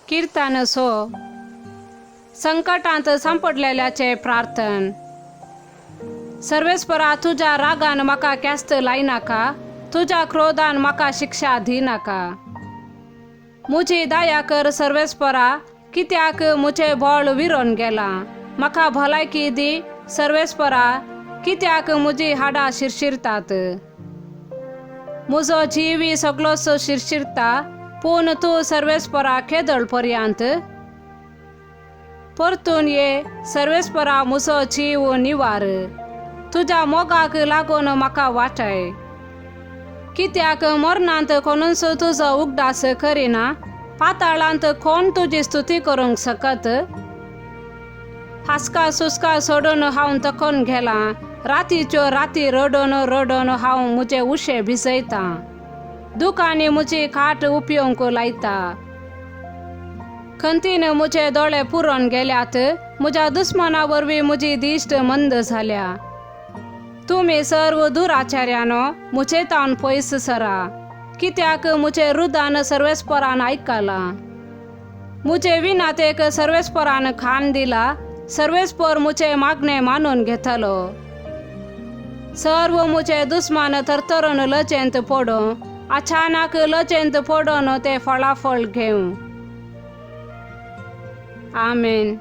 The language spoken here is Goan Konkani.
किर्तन सो संकटांत सांपडलेल्याचें प्रार्थन. सर्वेस्परा, तुज्या रागान म्हाका ख्यास्त लायनाका, तुज्या क्रोधान म्हाका शिक्षा दिनाका. म्हजी दया कर सर्वेस्परा, कित्याक म्हजें बळ विरोन गेलां. म्हाका भलायकी दी सर्वेस्परा, कित्याक म्हजी हाडां शिरशिरतात. म्हजो जीव सगळोच शिरशिरता, पूण तूं सर्वेस्परा केदळ पर्यंत? परतून ये सर्वेस्परा, म्हजो जीव निवार. तुज्या मोगाक लागून म्हाका वाटाय. कित्याक मरणांत कोणूच तुजो उगडास करिना, पाताळांत कोण तुजी स्तुती करूंक शकत? हासका सुस्का सोडून हांव थकून गेलां, रातीच्यो राती रडोन रडोन हांव म्हजे उशे भिजयतां. दुकांनी म्हजी खाट उपयोंक लायता. खंतीन म्हजे दोळे पुरोवन गेल्यात, म्हज्या दुस्माना वरवीं म्हजी दिश्ट मंद जाल्या. तुमी सर्व दुराचार्यानो, म्हजे तावन पयस सरा, कित्याक म्हजें रुदान सर्वेस्परान आयकलां. म्हजे विनातेक सर्वेस्परान खान दिला, सर्वेस्पर म्हजें मागणें मानून घेतलो. सर्व म्हजे दुस्मान थरथरून लजेंत पडूं, अचानक लजेंत पडून ते फळाफळ घेवं. आमेन.